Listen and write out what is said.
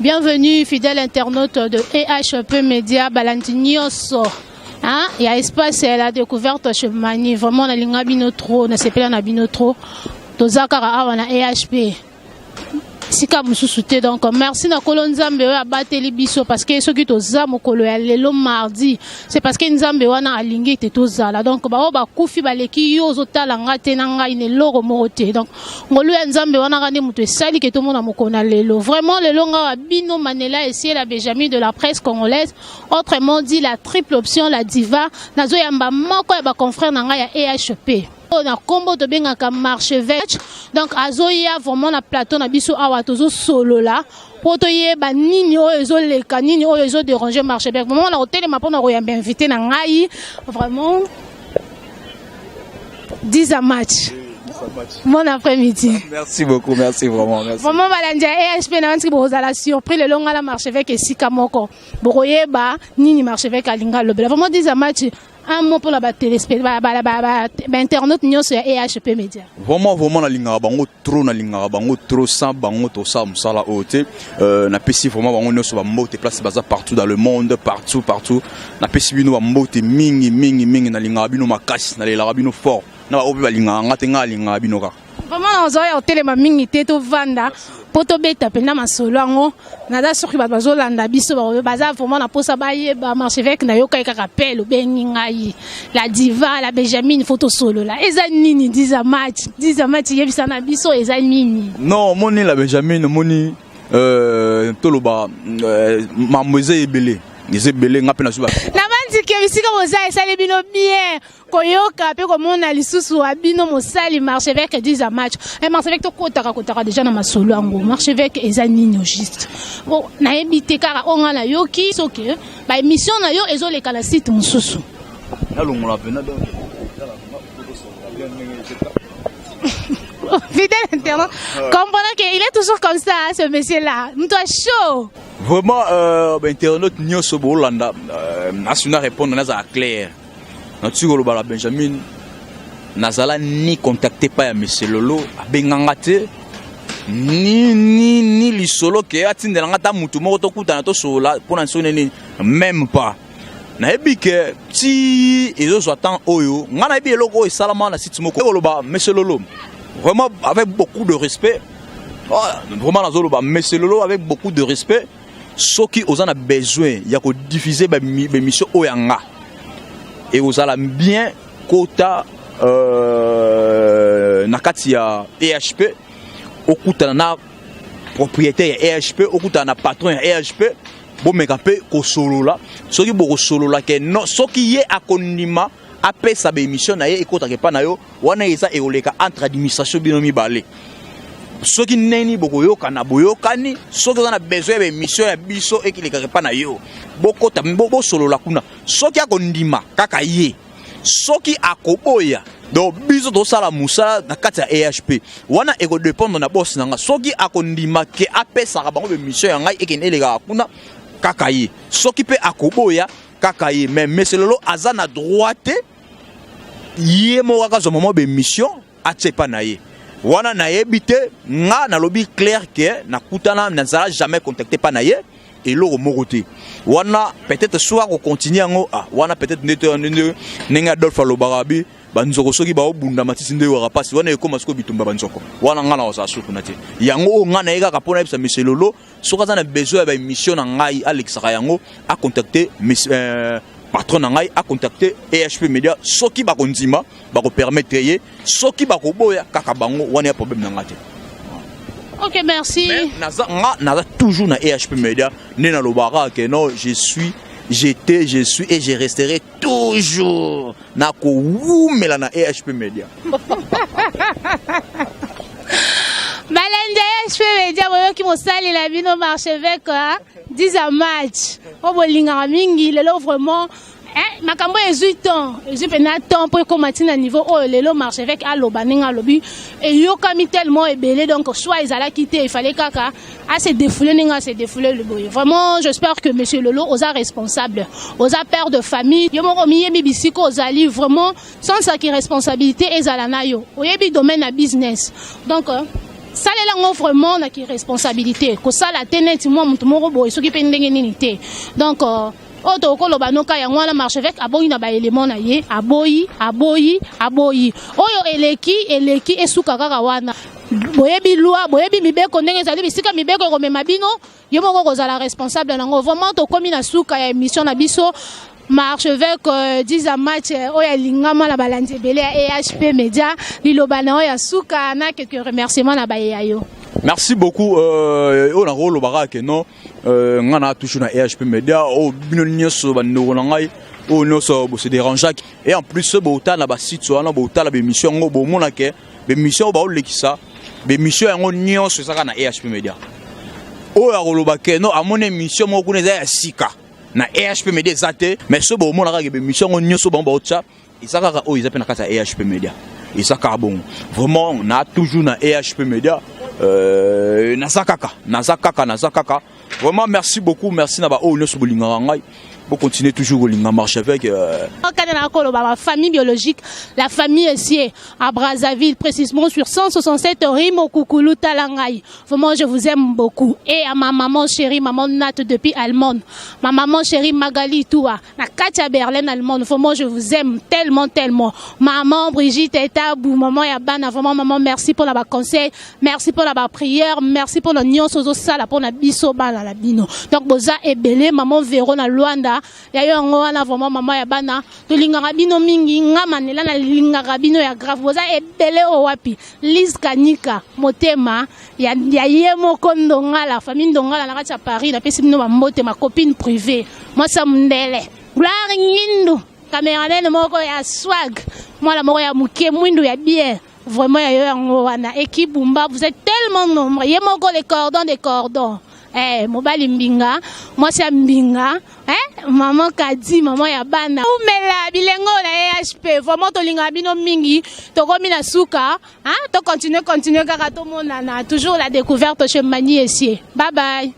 Bienvenue, fidèle internaute de EHP Media, balandi nyonso. Hein? Il y a espace à la découverte chez Mani. Vraiment, nalinga bino trop, nasepela na bino trop. Toza kaka awa na EHP. Sika mosusu te. Donc merci na Nkolo Nzambe oyo abateli biso, parce que soki toza mokolo ya lelo mardi, c'est parce que Nzambe wana alingi ete tozala. Donc baoyo bakufi baleki yo ozotala nga te na ngai na eloko moko te. Donc ngolu ya Nzambe wana kaka nde moto esali ke tomona mokolo na lelo. Vraiment, lelo nga wa bino Manela Esiela Benjamin de la presse congolaise, autrement dit la triple option, la diva, nazoyamba moko ya baconfrère na ngai ya EHP oyo na nkombo tobengaka Marchevêque. Donc azoya vraiment na plateau na biso awa, tozosolola mpo toyeba nini oyo ezoleka, nini oyo ezodéranger Marchevêque. Vraiment, na kotelema mpona koyamba invité na ngai, vraiment 10 à match. Bon après-midi. Merci beaucoup, merci vraiment. Merci. Vraiment, balandi ya EHP na wantiki, bokozala surpris lelo nga na Marchevêque esika moko, bokoyeba nini Marchevêque alinga alobela. Vraiment, 10 à match, un mot mpona bainternaute nyonso ya EHP Média. Vraiment, vraiment, nalingaka bango trop, nalingaka bango trop. Sans bango tosala mosala oyo te. Napesi vraiment bango nyonso bambote place baza partout dans le monde, partout, partout. Napesi bino bambote mingi mingi mingi. Nalingaka bino makasi, nalelaka bino fort. Na baoyo mpe balingaka nga te, nga alingaka bino kaka. Vraiment, nazoya kotelema mingi te, tovanda mpo tobeta mpenza masolo yango. Naza soki bato bazolanda biso baza vraiment na mposa bayeba Marchevêque. Nayokai kaka pele obengi ngai la diva, la Benjamin, faut tosolola. Eza nini, 10 match, 10 match? Yebisa na biso eza nini? Non, omoni la Benjamin, omoni, toloba mambo eza ebele, eza ebele. Nga mpe nazwi Na bandiki bisika boza, esali bino bien koyoka mpe komona lisusu wa bino mosali Marchevêque 10 match. Marchevêque, tokotaka kotaka déjà na masolo yango. Marchevêque, eza nini au juste? Bon, nayebi te, kaka oyo nga nayoki, soki baémission na yo ezoleka na site mosusu. Nalongola mpena donc. Fidèle internaute, comprenez qu'il est toujours comme ça, hein, ce monsieur-là. Toi chaud. Vraiment, bainternaute nyonso boolanda, nasuna répondre, nazala clair. Natuki koloba na Benjamin, nazala ni contacté pa ya monsieur Lolo, abenganga te, ni lisolo ke atindelanga ata mutu moko tokutana tosolola mpona soki nini, même pas. Nayebi ke ti ezozwa temps oyo, ngai nayebi eloko oyo esalama na site moko. Koloba monsieur Lolo, vraiment avec beaucoup de respect, oh, vraiment nazoloba monsieur Lolo avec beaucoup de respect, soki oza na besoin ya kodiffuser baémission oyo ya nga, ekozala bien kota na kati ya EHP, okutana na propriétaire ya EHP, okutana na patron ya EHP, bomeka mpe kosolola. Soki bokosolola ke no, soki ye akondima apesa baémission na ye ekotaka epa na yo, wana eza ekoleka entre administration bino mibale. Soki neni bokoyokana, boyokani. Soki oza na besoin ya baémission ya biso ekilekaka epa na yo, bokota bosolola kuna. Soki akondima, kaka ye. Soki akoboya, donc biso tosala mosala na kati ya EHP wana, ekodépendre na boss na nga. Soki akondima ke apesaka bango baémission ya ngai ekende elekaka kuna, kaka ye. Soki mpe akoboya, kaka ye. Mais monsieur Lolo aza na droit te ye moko kaka azwa mama baémission atia epa na ye wana. Nayebi te, nga nalobi clair ke nakutana, nazala jamais contacté pa na ye, eloko moko te wana. Peut-être soki akocontinue yango, ah, wana peut-être nde ndenge Adolphe alobaka bi banzoko, soki baobunda matisi nde eyokaka mpasi. Wana ekóma sikoyo bitumba banzoko wana, ngai na kozala suku na te. Yango oyo ngai na ye kaka mpo nayebisa monsieur Lolo, soki aza na besoin ya baémission na ngai alekisaka yango, acontacte patron na ngai, acontacte EHP Media. Soki bakondima, bakopermettre ye. Soki bakoboya, kaka bango wana, ya problème na ngai te. Ok, merci. Mais naza, nga naza toujours na EHP Media. Nde nalobaka ke non, je suis, j'étais, je suis et je resterai toujours, nakowumela na EHP Media. Balandi ya EHP Media, boyoki mosali na bino Marchevêque 10 à match oyo bolingaka mingi. Lelo vraiment, makambo ezwi temps, ezwi mpena temps mpo ekóma ntina niveau oyo lelo Marchevêque aloba ndenge alobi, eyokami tellement ebele. Donc choix ezalaki te, efallait kaka ase défoulé ndenge ase défoulé le boye. Vraiment, j'espère que monsieur Lolo oza responsable, oza père de famille, yo moko omiyebi bisika ozali. Vraiment, sansaki responsabilité ezala na yo, oyebi domaine ya business. Donc Salela yango vraiment na kiresponsabilité, kosala te neti mwa motu moko boye, soki mpe ndenge nini te. Donc oyo tokoloba noka yango wana, archevêque aboyi na baélément na ye, aboyi, aboyi, aboyi. Oyo eleki, eleki, esuka kaka wana. Boyebi loi, boyebi mibeko ndenge ezali, bisika mibeko ekomema bino, yo moko kozala responsable nango. Vraiment, tokomi na suka ya émission na biso. Archevêque Diza Match oyo alingama na balandi ebele ya EHP Média, liloba na oyo ya suka na quelques remerciements na bayeya yo. Merci beaucoup. Oyo nakolobaka ke non, nga na toujours na EHP Média. Oyo bino nyonso, bandeko na ngai oyo nyonso bose dérangeaki, et en plus botala na basite wana, botala bémission yango, bomona ke bémission oyo baolekisa, bémission yango nyonso ezaka na EHP Média. Oyo akoloba ke non, amoni émission moko kuna eza ya sika na EHP Média, eza te. Mais so bomona kaka bémission yango nyonso bango baotya, eza kaka oyo eza mpe na kati ya EHP Média, eza kaka bongo. Vraiment, na toujours na EHP Média, naza kaka, naza kaka, naza kaka. Vraiment, merci beaucoup, merci na baoyo nyonso bolingaka ngai, bocontinue toujours kolinga archevêque. Kane na koloba ma famille biologique, la famille Essier à Brazzaville, précisément sur 167 Rimo Kukulu Talangai. Vraiment, je vous aime beaucoup. Et à ma maman chérie, maman Nat depuis Allemagne, ma maman chérie Magali Toua na Katia Berlin, Allemagne. Vraiment, je vous aime tellement, tellement. Maman Brigitte Etabou, maman ya bana, vraiment maman, merci pour la conseil, merci pour la prière, merci pour la nyonso ozosala pour na biso bana na bino. Donc boza ebele. Maman Véro na Luanda, ya yo yango wana. Vraiment, mama ya bana, tolingaka bino mingi. Nga Manela nalingaka bino ya grave. Boza ebele. Oyo wapi Lise Kanika, motema ya ye moko Ndongala, famille Ndongala na kati ya Paris, napesi bino bambote. Ma copine privée, mwasi ya mondele, Gloire Ngindu, cameraman moko ya swag, mwana moko ya moke mwindu ya bien. Vraiment, ya yo yango wana. Équipe Bumba, vous êtes tellement nombreux. Ye moko les cordons des cordons, mobali mbinga, mwasi ya mbinga, mama Kadi, mama ya bana, umela bilengo na EHP. Vraiment, tolingaka bino mingi. Tokomi na suka, hein? Tocontinue, continue kaka, tomonana toujours. La découverte chez Mani Esie. Bye bye.